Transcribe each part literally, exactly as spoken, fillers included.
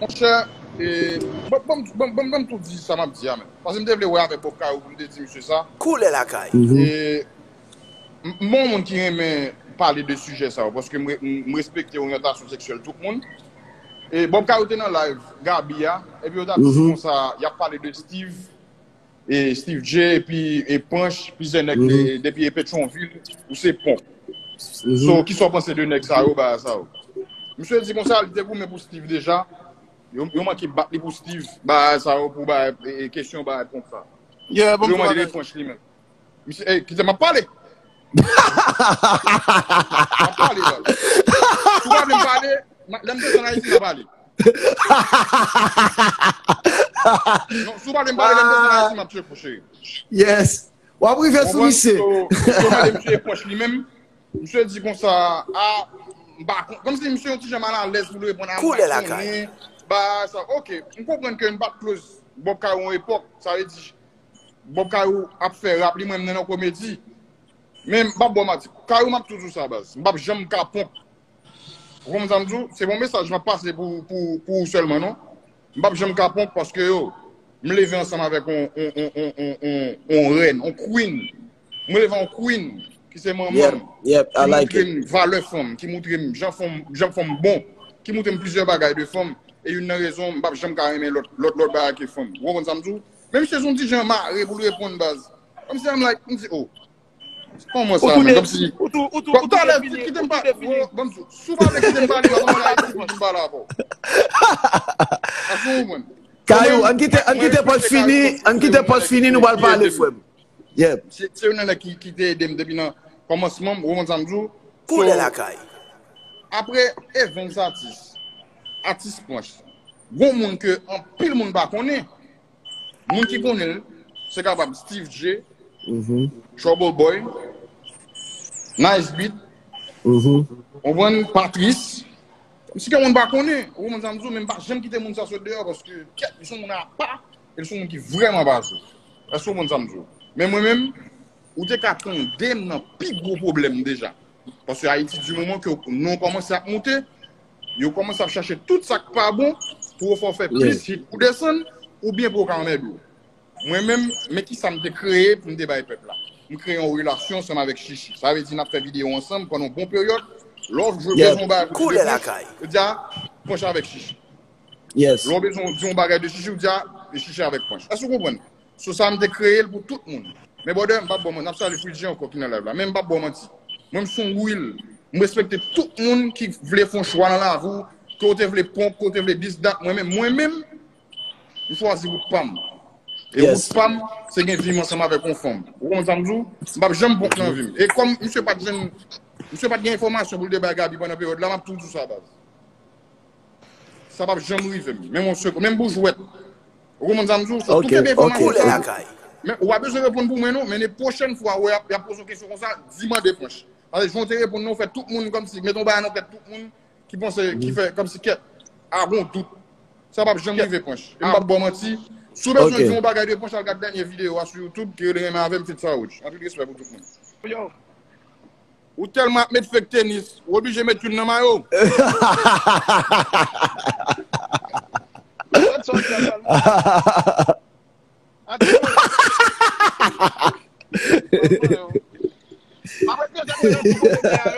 Monchè, e, ban m tou di sa m ap di a menm. Paske m te vle wè avèk Bob Kayou pou m te di misye sa. Koulè lakay. E, m yon moun ki renmen pale de sijè sa yo, paske m respekte oryantasyon seksyèl tout moun. E Bob Kayou te nan live Gaby a, epi yo t ap di konsa, y ap pale de Steve, e Steve J, epi e Panch, plizyè nèg depi e Petyonvil, ou se Ponp. So, kisa w panse de nèg sa yo, bagay sa yo? Misye di konsa, li te goumen pou Steve deja. Yo, yo manke bat li pou Steve, bagay sa yo, pou bagay, e, e, kesyon bagay konsa. Yo mande li Panch li menm. Misye, ey, kite m ap pale. M ap pale, baz. Si w pa vle m pale, lè m desann Ayiti, m ap pale. Non, si w pa vle m pale, lè m desann Ayiti, m ap tcheke w, cheri. Yes. W ap rive sou misye. Yo mande misye Panch li menm. Misye di konsa, a, m pa konn. Kòmsi misye yon ti jan malalèz pou l reponn a, m pa konnen. Bagay sa, oke. M konprann ke m pa t close Bob Kayou yon epòk. Sa vle di, Bob Kayou ap fè rap li, mwen m nan nan komedi. Men m p ap ba w manti. Kayou, m ap toujou di w sa, baz. M p ap janm ka Ponp. Ou konprann sa m di w? Se pa yon mesaj m ap pase pou, pou, pou ou sèlman, non. M p ap janm ka Ponp paske yo, m leve ansanm avèk yon, yon, yon, yon, yon, yon rèn, yon queen. Mwen leve yon queen ki se manman m, ki moutre m valè fanm, ki moutre m jan fanm, jan fanm bon, ki moutre m plizyè bagay de fanm. E youn nan rezon m p ap janm ka renmen lòt, lòt, lòt bagay ke fanm. Ou konprann sa m di w? Men misye se yon ti jan mare pou l reponn, baz. Kòmsi I'm like, m di, oh. Kòman sa, men? Kòmsi. Ou tou, ou tou, ou tou defini, ou tou defini. Bon, si w pa vle kite m pale, m ap mande Ayiti pou m pale avè w. Èske w konprann? Kayou, ann kite, ann kite Panch fini, ann kite Panch fini, nou pral pale, frè m. Yeah. Se, se youn nan nèg ki, ki te ede m depi nan kòmansman, ou konprann sa m di w? Koulè lakay. Apre Evens Atis, Atis Panch, gon moun ke anpil moun pa konnen. Moun ki konnen l, se kapab Steve J, Trouble Boy, Nice Beat, konprann, Patrice. Kòmsi ke moun pa konnen, ou konprann sa m di w, men m pa janm kite moun sa sot deyò, paske kèt, li se yon moun apa, e li se yon moun ki vrèman pa jwe. Èske w konprann sa m di w? Men mwen menm, ou te ka tande m nan pi gwo pwoblèm deja. Paske Ayiti, di moman ke nou kòmanse ap moute, yo kòmanse ap chache tout sa k pa bon pou yo fè w fè plis hit pou desann, oubyen pou yo ka anmède w. Mwen menm, men kisa m te kreye pou m te bay pèp la. M kreye yon relasyon ansanm avèk Chichi. Sa vle di n ap fè videyo ansanm pandan yon bon peryòd. Lè w bezwen yon bagay pou desann, yo di a, Panch avèk Chichi. Lè w bezwen di yon bagay de Chichi, yo di a, Chichi avèk Panch. Èske w konprann? So sa m te kreye l pou tout moun. Men brother, m p ap ba w manti, n ap salye Fridji ankò ki nan live la. Men m p ap ba w manti. Mwen m se yon real. M respekte tout moun ki vle fè yon chwa nan lavi w, ke w te vle Ponp, ke w te vle this, that. Mwen menm, mwen menm, m chwazi wout pa m. E wout pa m, se gen vi m ansanm avèk yon fanm. Ou konprann sa m di w? M p ap janm Ponp nan vi m. E kòm misye pa t janm, misye pa t gen enfòmasyon pou l te bay Gaby pandan peryòd la, m ap toujou di w sa, baz. Sa p ap janm rive m. Menm yon segonn. Menm pou jwèt. Ou konprann sa m di w? Sa tou kenbe enfòmasyon sa. Men ou pa bezwen reponn pou mwen non, men ne pwochèn fwa ou wè y ap, y ap poze w kesyon konsa, di mande Panch. Paske jan w te reponn nan, ou fè tout moun kòmsi, mete yon bagay nan tèt tout moun ki panse, ki fè kòmsi kèt. A bon dout. Sa p ap janm rive Panch. E m p ap ba w manti. Si w bezwen di yon bagay de Panch, al gad dènye videyo a sou YouTube, ki rele Renmen avè m feat Farouch. Anpil respè pou tout moun. Yo. Ou tèlman ap met fake tenis, ou oblije met youn nan mayo.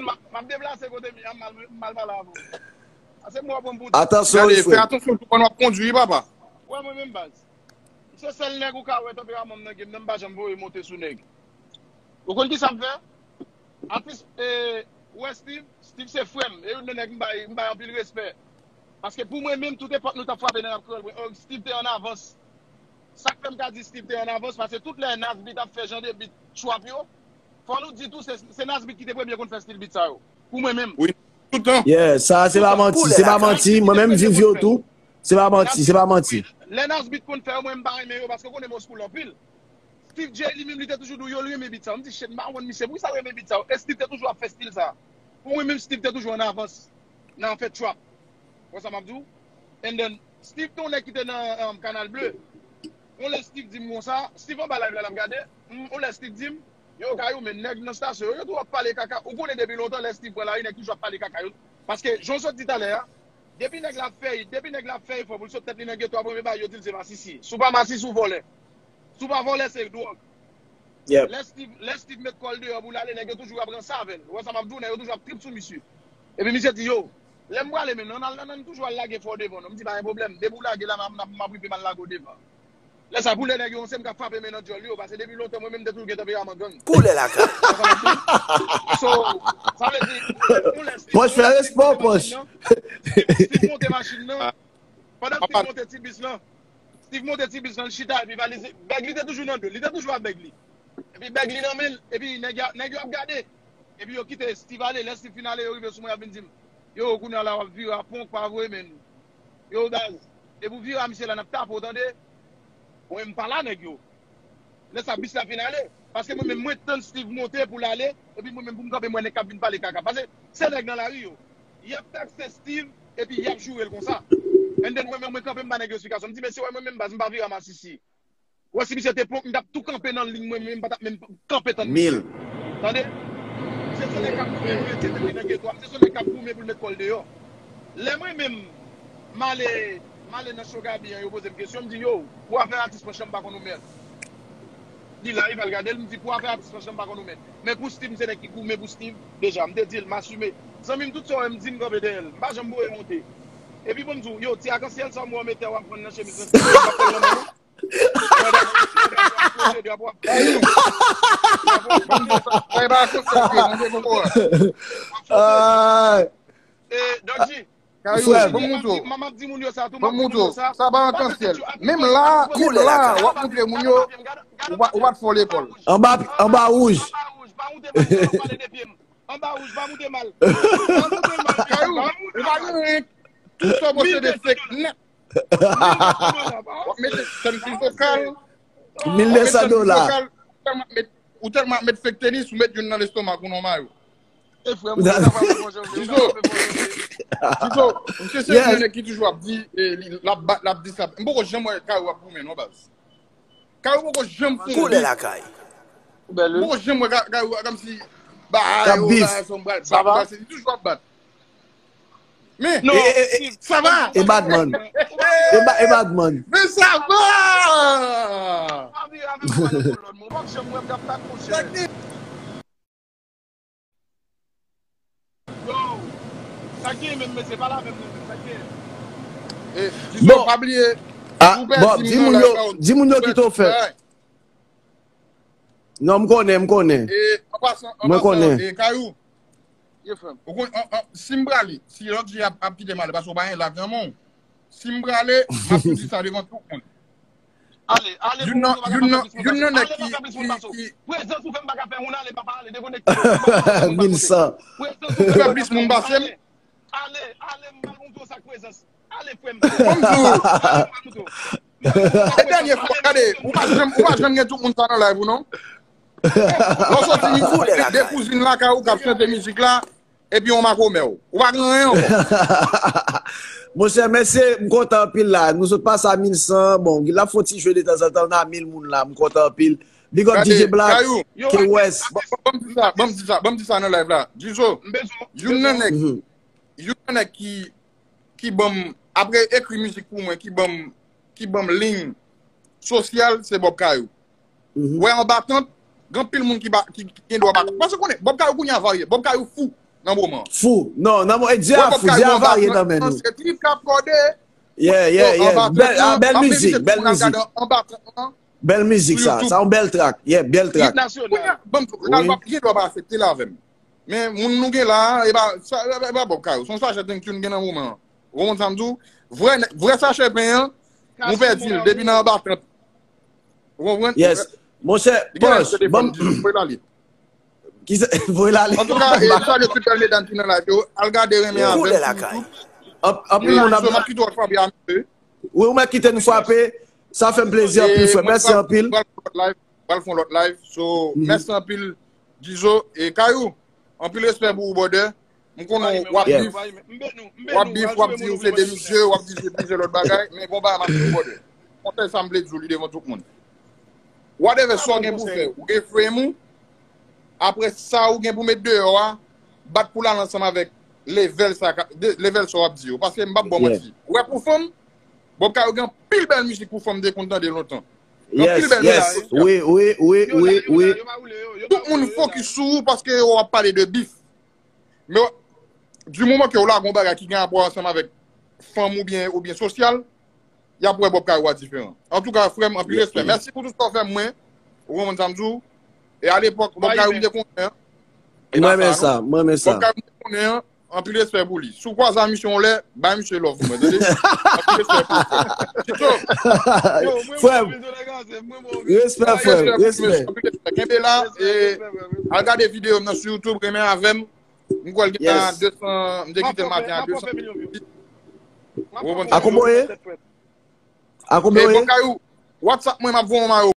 M ap deplase kote m ye a, m al pale avè w. Ase mwen w ap pran m pou. Atansyon, wi, frè. Fè atansyon tou pandan w ap kondui, wi, papa. Wè mwen menm baz. Se sèl nèg ou ka wè tanperaman m nan game nan, m pa janm voye monte sou nèg. Ou konn kisa m fè? Atis, e, ou wè Steve? Steve se frè m. E youn nan nèg m bay, m bay anpil respè. Paske pou mwen menm, tout epòk nou t ap frape nan rap kreyòl, mwen, oh, Steve te an avans. Sa k fè m ka di Steve te an avans, paske tout lè Nas Beat ap fè jan de beat trap yo, fò nou di tou, se, se Nas Beat ki te premye konn fè stil beat sa yo. Pou mwen menm. Wi, tout tan. Yeah, sa se pa manti, se pa manti. Mwen menm m viv yo tou. Se pa manti, se pa manti. Lè Nas Beat konn fè yo, mwen m pa renmen yo, paske w konnen m old school anpil. Steve J li menm li te toujou di w yo l renmen beat sa yo. M di shit, m pa konprann misye, poukisa l renmen beat sa yo? E Steve te toujou ap fè stil sa. Pou mwen menm, Steve te toujou an avans nan fè trap. Wè sa m ap di w? And then, Steve te yon nèg ki te nan, um, Canal Bleu. Yon lè Steve di m konsa, Steve anba live la l ap gade, m, yon lè Steve di m, yo, Kayou, men nèg nan stasyon yo, yo tou ap pale kaka. Ou konnen depi lontan lè Steve pran lari, nèg toujou ap pale kaka yo. Paske, jan w sot di talè a, Depi nèg la ap fè, depi nèg la ap fè efò pou l sot tèt li nan geto a, premye bagay yo di l se masisi. Si w pa masisi, w vòlè. Si w pa vòlè, se dwòg. Yep. Lè Steve, lè Steve met kò l deyò pou l ale, nèg yo toujou ap ranse avè l. Ou wè sa m ap di w, nèg yo toujou ap trip sou misye. Epi misye di, yo, lè m prale menm, nan, nan, nan, nan, toujou al lage fò w devan, non. M di, pa gen pwoblèm. Depi w lage la, m, m, m ap rive m al lage w devan. Lè sa, pou lè nèg yo ranse, m ka frape men nan dyòl yo, paske depi lontan, mwen menm, m te toujou gen tanperaman gang. Koulè lakay. Ou wè sa m ap di w? So, sa vle di, pou lè Steve, Pòch, fè respè w, Pòch. Steve monte machin nan. Pandan Steve monte ti bis lan, Steve monte ti bis lan, l chita, epi valiz, bèg li te toujou nan do l, li te toujou ak bèg li. Epi bèg li nan men l, epi nèg yo, nèg yo ap gade. Epi yo kite Steve ale, lè Steve fin ale, yo rive sou mwen, y ap vin di m, yo, kounye a la, w ap vire a ponk, pa vre, men. Yo, baz, depi w vire a misye la, n ap tape w, tande? Mwen, m pa la, nèg yo. Lè sa, bis la fin ale. Paske mwen menm, mwen tann Steve monte pou l ale, epi mwen menm pou m kanpe, m wè nèg k ap vin pale kaka. Paske se nèg nan lari yo. Y ap takse Steve, epi y ap joure l konsa. And then mwen menm, mwen kanpe, m ba nèg yo esplikasyon. M di, mesye, wè mwen menm baz, m pa vire a masisi. Wè si misye te ponk, m t ap tou kanpe nan liy mwen menm, m pa t ap menm kanpe tann misye. Mil. Tande? Misye se nèg k ap goumen pou l retire tèt li nan geto a. Misye se nèg k ap goumen pou l met kò l deyò. Lè mwen menm, m ale, m ale nan show Gaby an, yo poze m kesyon, m di, yo, pou afè atis franchman, m pa konn ou mèd. Li la, li pral gade l, m di, pou afè atis franchman, m pa konn ou mèd. Men pou Steve, m se nèg ki goumen pou Steve, deja, m te di l, m asime. Zanmi m, tout sa w wè m di, m kanpe dèyè l. M pa janm voye monte. Epi bon, m di w, yo, ti akansyèl sa w mwen mete w ap pran nan chemiz nan, m ap pran nan men w. Pandan, pandan w ap pwoche drapo a. Sa e pa akansyèl, tande koko a. Ay. E, Dodji, Kayou, frè m, ban m montre w. M ap di moun yo sa tou, m ap di moun yo sa. Sa pa akansyèl. Menm la, menm la, w ap montre moun yo, ou pa, ou pa t fò lekòl. Anba, anba wouj. Anba wouj, pa moute mal, pa pale de pye m. Anba wouj, pa moute mal. Pa moute mal. Kayou, ou pa gen tout sa w posede fake nèt. W ap mete sèn vokal. Mil de san dola. Ou tèlman ap met, ou tèlman ap met fake tenis, ou met youn nan lestomak ou nan mayo. E frè m, ou ta pral reponn Jean Dizo. Dizo, misye se youn nan nèg ki toujou ap di, e, li, l ap bat, l ap di sa. M poko janm wè Kayou ap goumen non baz. Kayou poko janm fè yon diss. Koulè lakay. M poko janm wè Ka-, Kayou kòmsi ba yo, ba yo, sa m pral bat, sa li toujou ap bat. Men, e, e, e, sa va? E Badman. E ba-, e Badman. Men sa va! Yo, sa k gen menm, mesye, pale avè m non, sa k gen? E, Dizo, pa bliye, ah, bon, di moun yo, di moun yo kite w fè. Non, m konnen, m konnen. E, an pasan, an pasan, e, Kayou. Ou konn, an, an, si m prale, si lòt je ap, ap kite m ale, paske w pa gen lak nan men w. Si m prale, m ap tou di sa devan tout moun. Ale, ale, youn nan, youn nan, youn nan nèg ki, ki, ki prezans ou fè m pa ka fè moun ale, papa, ale, dekonekte. Mil san. Prezans ou fè plis moun pase m. Ale, ale, m pral montre w sa k prezans. Ale, frè m. Ban m di w. E dènye fwa, gade, ou pa janm, ou pa janm gen tout moun sa nan live ou non. Lè w soti, de kouzin lakay ou k ap chante mizik la, epi yon makomè w. Ou pa gen anyen ankò. Monchè, mesye, m kontan anpil la. Nou sot pase a mil san. Bon, l ap fè yon ti jwe detanzantan, n a mil moun la. M kontan anpil. Big up D J Black, K West. Ban, ban, ban m di sa, ban m di sa, ban m di sa nan live la. Dizo, youn nan nèg, youn nan nèg ki, ki ban m, apre ekri mizik pou mwen, ki ban m, ki ban m liy sosyal, se Bob Kayou. Wè, anba tant, gen anpil moun ki ba, ki, ki gen dwa ba. Paske konnen, Bob Kayou kounye a varye. Bob Kayou fou nan moman an. Fou. Non, nan mo-, e, Dye a fou, Dye a varye nan men nou. Se trip k ap kòde. Yeah, yeah, yeah. Bèl, ah, bèl mizik, bèl mizik. Bèl mizik sa. Sa yon bèl track. Yeah, bèl track. Kounye a, ban m di w, Kayou gen dwa pa aksepte l avè m. Men moun nou gen la a, e pa, sa, e pa, e pa Bob Kayou. Se yon sachè tenk tune gen nan moman an. Ou konprann sa m di w? Vrè, vrè sachè pen an, nou pèdi l depi nan anba tant. Ou konprann? Yes. Monchè, Pòch, ban m voye l ale. Kisa, voye l ale. Antouka, e, m salye tout bèl medam ki nan live yo. Al gade Renmen avè m sou YouTube. Anpil moun ap, so, m ap kite w frape a mesye. Wi, ou mèt kite n frape. Sa fè m plezi anpil, frè. Mèsi anpil. Pral fè yon lòt live, pral fè yon lòt live. So, mèsi anpil, Dizo. E Kayou, anpil respè pou ou, brother. M konnen w ap bif, w ap bif, w ap di ou se de misye, w ap di se plizyè lòt bagay, men gon bagay m ap di ou, brother. Konsèy sa m vle di w li devan tout moun. Whatever sa w gen pou fè, ou gen frame ou, apre sa ou gen pou met deyò a, bat pou l al ansanm avèk level sa, ka- de- level sa w ap di yo. Paske m p ap ba w manti. Ou wè pou fanm, Bob Kayou gen anpil bèl mizik pou fanm te konn tande lontan. Anpil Yes, bèl yes. mizik. Wi, wi, wi, wi, wi. Tout moun fokis sou ou paske yo ap pale de bif. Men di moman ke w lage yon bagay ki gen rapò ansanm avèk fanm oubyen oubyen sosyal, y ap wè Bob Kayou a diferan. Antouka, frè m, anpil respè. Mèsi pou tout sa w fè mwen. Ou konprann sa m di w? E alepòk, Bob Kayou m te konnen an. Mwen men sa, mwen men sa. Bob Kayou m te konnen an. Anpil respè pou li. Si w kwaze a misye yon lè, bay misye love pou mwen, tande? Anpil respè pou li. Tito, Frè m, respè frè m, respè. Anpil respè. Kenbe la, e al gade videyo m nan sou YouTube, renmen avè m. M kwè l gen a de san, m te kite l maten a de san. A konbyen? A konbyen? Bob Kayou, WhatsApp mwen, m ap voye yon mayo.